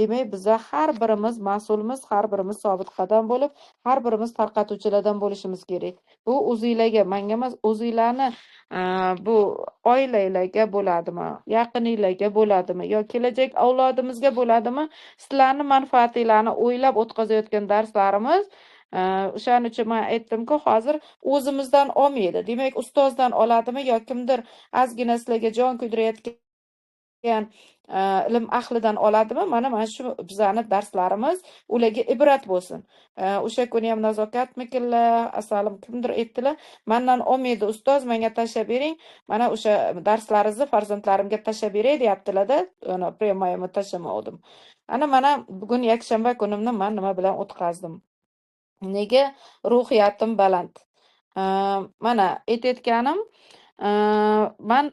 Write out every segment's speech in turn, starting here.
Demak, biza har birimiz mas'ulmiz, har birimiz sobit qadam bo'lib, har birimiz tarqatuvchilardan bo'lishimiz kerak. Bu o'zinglarga, menga emas, o'zinglarni bu oilanglarga bo'ladimi, yaqininglarga bo'ladimi yo kelajak avlodimizga bo'ladimi, sizlarni manfaatinglarni o'ylab o'tkazayotgan darslarimiz. O'shaning uchun men aytdimku, hozir o'zimizdan olmaydi. Demak, ustozdan oladimi yo kimdir ozgina sizlarga jon kuydirayotgan ilm ahlidan oladimi? Mana shu bizani darslarimiz ularga ibrat bo'lsin. O'sha kuni ham nazokatmikinlar, asalim kimdir aytdilar, mendan olmaydi ustoz, menga tashlab bering, mana o'sha darslaringizni farzandlarimga tashlab beray deyaptilar-da. Ana premayimni tashlamadim. Ana mana bugun yakshanba kunimni men nima bilan o'tkazdim? Nega ruhiyatim baland? Mana aytayotganim, man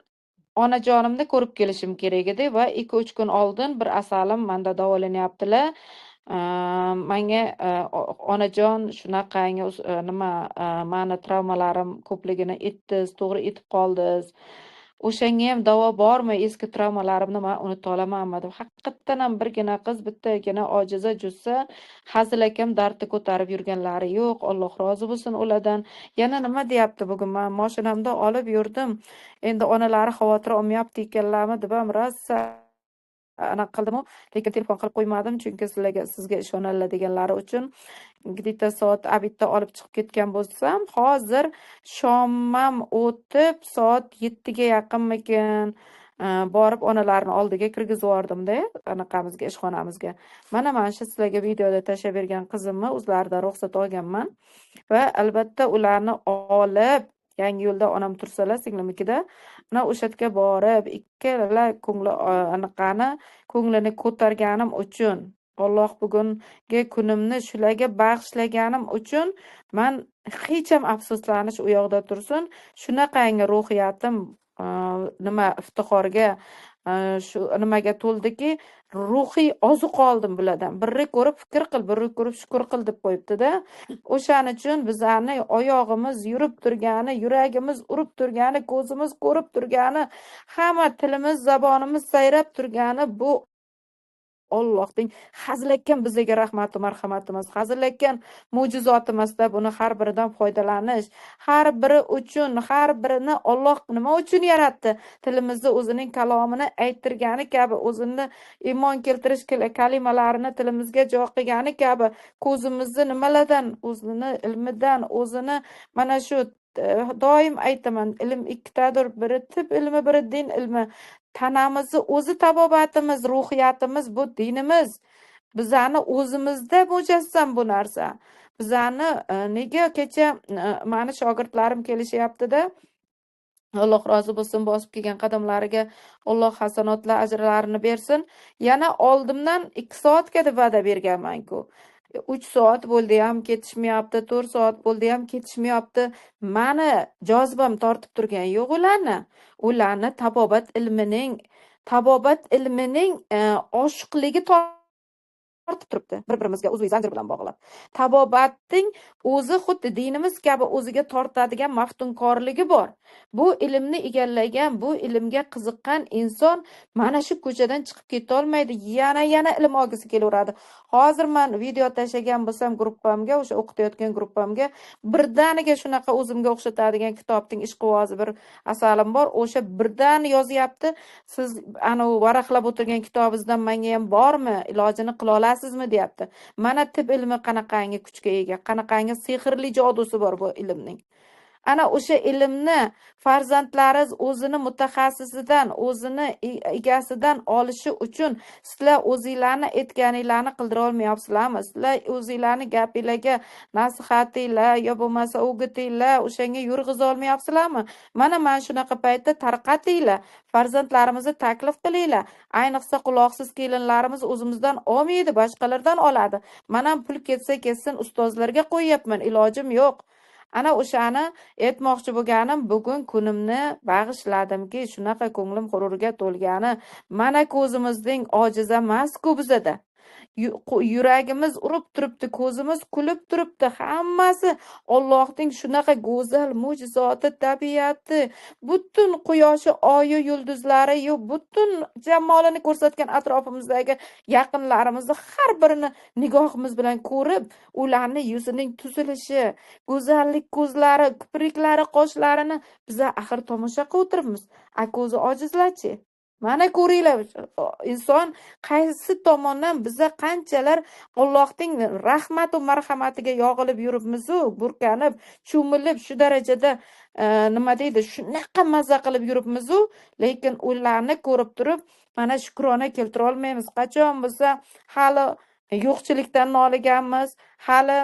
onajonimni ko'rib kelishim kerak edi va 2-3 kun oldin bir asalim menda davolanyaptilar. Menga onajon shunaqangi nima mani travmalarim ko'pligini aytdingiz, to'g'ri aytib qoldingiz. O'shanga ham davo bormi? Eski travmalarimni men unuta olamanmi deb. Haqiqatdan ham birgina qiz, bittagina ojiza jussa, hazil akam dardni ko'tarib yurganlari yo'q. Alloh rozi bo'lsin ulardan. Yana nima deyapti bugun? Men mashinamda olib yurdim. Endi onalari xavotir olmayapti ekanlarmi deb ham rosa anaqa qildim-u, lekin telefon qilib qo'ymadim, chunki sizga ishonadilar deganlari uchun. Gdita soat abidda olib chiqib ketgan bo'lsam, hozir shomam o'tib soat 7 ga yaqinmikin, borib onalarni oldiga kirgizib yubordimda, anaqamizga, ishxonamizga. Mana shu sizlarga videoda tashlab bergan qizimni o'zlaridan ruxsat olganman va albatta ularni olib yangi yo'lda onam tursalar singlimnikida, mana o'sha yerga borib ikkala ko'ngli anaqani ko'nglini ko'targanim uchun, Alloh bugungi kunimni shularga bag'ishlaganim uchun men hech ham afsuslanish u yoqda tursin, shunaqangi ruhiyatim nima iftixorga, shu nimaga to'ldiki, ruhiy oziq oldim bulardan. Birni ko'rib fikr qil, birni ko'rib shukr qil deb qo'yibdi-da. O'shaning uchun bizlarni oyog'imiz yurib turgani, yuragimiz urib turgani, ko'zimiz ko'rib turgani, hamma tilimiz, zabonimiz sayrab turgani bu Allohning hazilakam bizga rahmati, marhamatimiz, hazilakam mo'jizotimizda buni har biridan foydalanish, har biri uchun, har birini Alloh nima uchun yaratdi? Tilimizni o'zining kalomini ayttirgani kabi, o'zini iymon keltirish kalimalarini tilimizga jo qilgani kabi, ko'zimizni nimalardan, o'zini ilmidan, o'zini mana shu doim aytaman, ilm ikkitadir, biri tib ilmi, biri din ilmi. Tanamizni o'zi tabobatimiz, ruhiyatimiz bu dinimiz. Bizani o'zimizda mujassam bu narsa. Bizani nega kecha mani shogirdlarim kelishyapti-da, Alloh rozi bo'lsin, bosib kelgan qadamlariga Alloh hasanotlar ajrlarini bersin. Yana oldimdan 2 soatga deb va'da berganman-ku. 3 soat bo'ldi ham ketishmayapti, 4 soat bo'ldi ham ketishmayapti. Mani jozibam tortib turgan yo'q ularni. Ularni tabobat ilmining oshiqligi tortib turibdi, bir-birimizga uzviy zanjir bilan bog'lab. Tabobatning o'zi xuddi dinimiz kabi o'ziga tortadigan maftunkorligi bor. Bu ilmni egallagan, bu ilmga qiziqqan inson mana shu ko'chadan chiqib keta olmaydi, yana ilm olgisi kelaveradi. Hozir men video tashlagan bo'lsam gruppamga, o'sha o'qitayotgan gruppamga birdaniga shunaqa o'zimga o'xshatadigan kitobning ishqibozi bir asalim bor, o'sha birdan yozyapti. Siz ana u varaqlab o'tirgan kitobingizdan menga ham bormi, ilojini qila olasizmi deyapti. Mana tib ilmi qanaqangi kuchga ega, qanaqangi sehrli jodusi bor bu ilmning. Ana o'sha ilmni farzandlaringiz o'zini mutaxassisidan, o'zini egasidan olishi uchun sizlar o'zinglarni aytganinglarni qildira olmayapsizlarmi? Sizlar o'zinglarni gapinglarga nasihatinglar yo bo'lmasa o'gitinglar, o'shanga yurg'iza olmayapsizlarmi? Mana shunaqa paytda tarqatinglar, farzandlarimizni taklif qilinglar. Ayniqsa quloqsiz kelinlarimiz o'zimizdan olmaydi, boshqalardan oladi. Mana pul ketsa ketsin, ustozlarga qo'yyapman, ilojim yo'q. Ana o'shani aytmoqchi bo'lganim, bugun kunimni bag'ishladimki, shunaqa ko'nglim g'ururga to'lgani, mana ko'zimizning ojiz emas-ku bizada. yuragimiz urib turibdi, ko'zimiz kulib turibdi. Hammasi Allohning shunaqa go'zal mo'jizoti, tabiati, butun quyoshi, oyi, yulduzlari, butun jamolini ko'rsatgan atrofimizdagi yaqinlarimizni har birini nigohimiz bilan ko'rib, ularni yuzining tuzilishi, go'zallik ko'zlari, kipriklari, qoshlarini biza axir tomosha qilib o'tiribmiz. A ko'zi ojizlarchi? Mana ko'ringlar, inson qaysi tomondan biza qanchalar Allohning rahmat va marhamatiga yog'ilib yuribmiz-u, burkanib, cho'milib, shu darajada nima deydi, shunaqa maza qilib yuribmiz-u, lekin ularni ko'rib turib mana shukrona keltira olmaymiz. Qachon bo'lsa hali yo'qchilikdan noliganmiz, hali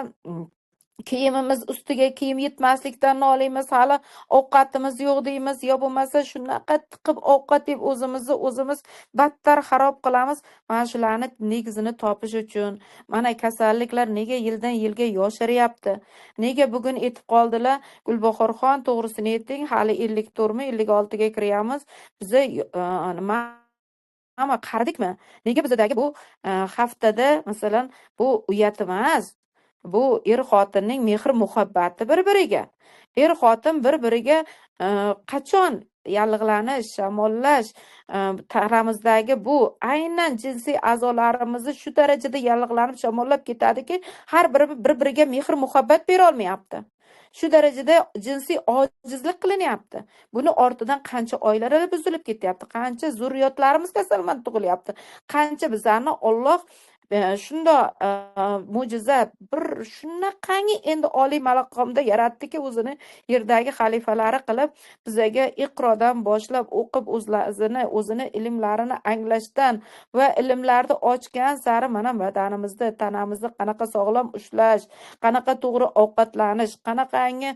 kiyimimiz ustiga kiyim yetmaslikdan noliymiz, hali ovqatimiz yo'q deymiz, yo bo'lmasa shunaqa tiqib ovqat deb o'zimizni o'zimiz battar xarob qilamiz. Mana shularni negizini topish uchun mana kasalliklar nega yildan yilga yosharyapti? Nega bugun etib qoldilar? Gulbahorxon, to'g'risini ayting, hali 54 mi 56 ga kiryapmiz. Biza nima hamma qaridikmi? Nega bizadagi bu haftada masalan bu uyat emas. Bu er-xotinning mehr-muhabbati bir-biriga. Er-xotin bir-biriga qachon yallig'lanish, shamollash, taramizdagi bu aynan jinsiy a'zolarimizni shu darajada yallig'lanib, shamollab ketadiki, har biri bir-biriga mehr-muhabbat bera olmayapti. Shu darajada jinsiy ojizlik qilinyapti. Buni ortidan qancha oilalar buzilib ketyapti, qancha zurriyotlarimiz kasalmand tug'ilyapti, qancha bizlarni Alloh shundoq mo'jiza bir shunaqangi endi oliy maqomda yaratdiki, o'zini yerdagi xalifalari qilib bizaga iqrodan boshlab o'qib o'zini ilmlarini anglashdan va ilmlarni ochgan sari mana badanimizda, tanamizni qanaqa sog'lom ushlash, qanaqa to'g'ri ovqatlanish, qanaqangi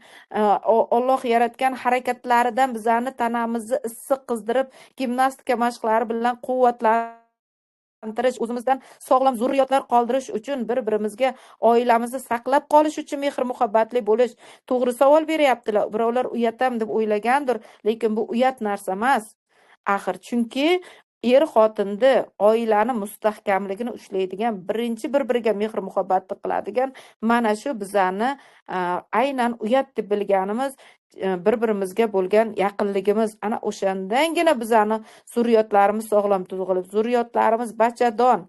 Alloh yaratgan harakatlaridan bizlarni tanamizni issiq qizdirib, gimnastika mashqlari bilan quvvatlantirish, o'zimizdan sog'lom zurriyotlar qoldirish uchun bir-birimizga oilamizni saqlab qolish uchun mehr-muhabbatli bo'lish. To'g'ri savol beryaptilar. Birovlar uyatam deb o'ylagandir, lekin bu uyat narsa emas. Axir chunki er-xotinni, oilani mustahkamligini ushlaydigan, birinchi bir-biriga mehr-muhabbatni qiladigan mana shu bizani aynan uyat deb bilganimiz bir-birimizga bo'lgan yaqinligimiz. Ana o'shandangina bizani zurriyotlarimiz sog'lom tug'ilib, zurriyotlarimiz bachadon,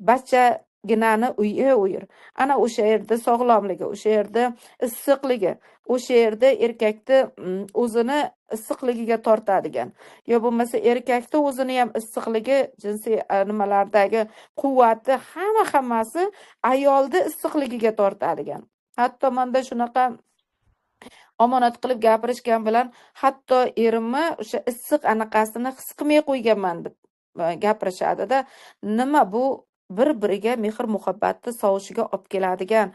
bachaginani uyi uyir. Ana o'sha yerda sog'lomligi, o'sha yerda issiqligi, o'sha yerda erkakni o'zini issiqligiga tortadigan, yo bo'lmasa erkakni o'zini ham issiqligi, jinsiy nimalardagi quvvati, hammasi ayolni issiqligiga tortadigan. Hatto menda shunaqa omonat qilib gapirishgan bilan hatto erimni o'sha issiq anaqasini his qilmay qo'yganman deb gapirishadi-da. Nima bu? Bir-biriga mehr-muhabbatni sovishiga olib keladigan,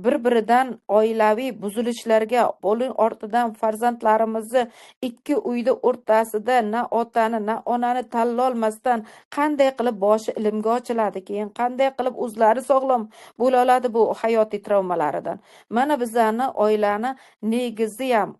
bir-biridan oilaviy buzilishlarga, buning ortidan farzandlarimizni ikki uyda o'rtasida na otani, na onani tanlolmasdan qanday qilib boshi ilmga ochiladi, keyin qanday qilib o'zlari sog'lom bo'la oladi bu hayotiy travmalaridan. Mana bizlarni oilani negizi ham,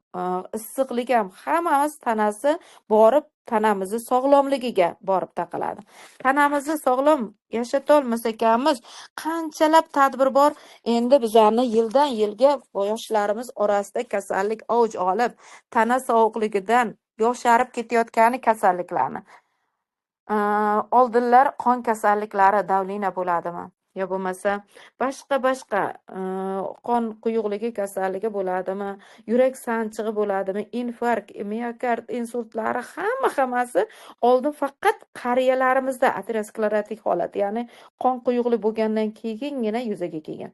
issiqligi ham, hammamiz tanasi borib tanamizni sog'lomligiga borib taqaladi. Tanamizni sog'lom yashatolmas ekanmiz, qanchalab tadbir bor, endi bizlarni yildan yilga yoshlarimiz orasida kasallik avj olib, tana sovuqligidan yosharib ketayotgani kasalliklarni. Oldinlar qon kasalliklari, davlina bo'ladimi? Yo bo'lmasa boshqa qon quyuqligi kasalligi bo'ladimi, yurak sanchig'i bo'ladimi, infarkt, miokard insultlari, hammasi oldin faqat qariyalarimizda aterosklerotik holat, ya'ni qon quyuqlik bo'lgandan keyingina yuzaga kelgan.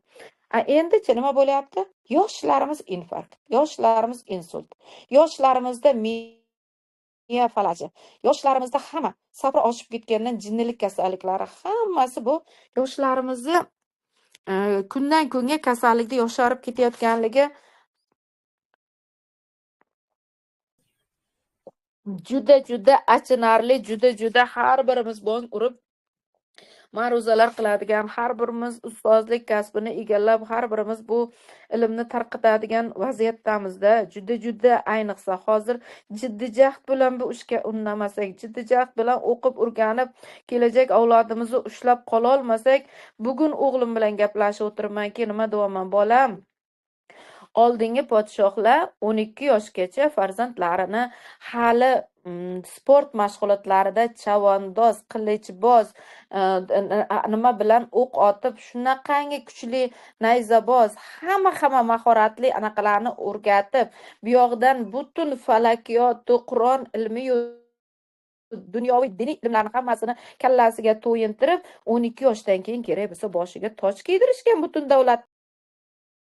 Endichi nima bo'lyapti? Yoshlarimiz infarkt, yoshlarimiz insult, yoshlarimizda miya falaji, yoshlarimizda hamma sabr oshib ketgandan jinnilik kasalliklari, hammasi bu yoshlarimizni kundan kunga kasallikda yosharib ketayotganligi juda juda achinarli, juda juda har birimiz bong urib ma'ruzalar qiladigan, har birimiz ustozlik kasbini egallab, har birimiz bu ilmni tarqatadigan vaziyatdamizda. Juda juda ayniqsa hozir jiddiy jahd bilan bu ishga unnamasak, jiddiy jahd bilan o'qib o'rganib kelajak avlodimizni ushlab qololmasak, bugun o'g'lim bilan gaplashib o'tiribmanki, nima deyapman, bolam, oldingi podshohlar 12 yoshgacha farzandlarini hali sport mashg'ulotlarida chavandoz, qilichboz, nima bilan o'q otib, shunaqangi kuchli nayzaboz, hamma mahoratli anaqalarni o'rgatib, bu yoqdan butun falakiyot, Qur'on ilmi, dunyoviy diniy ilmlarni hammasini kallasiga to'yintirib, 12 yoshdan keyin kerak bo'lsa boshiga toj kiydirishgan butun davlat.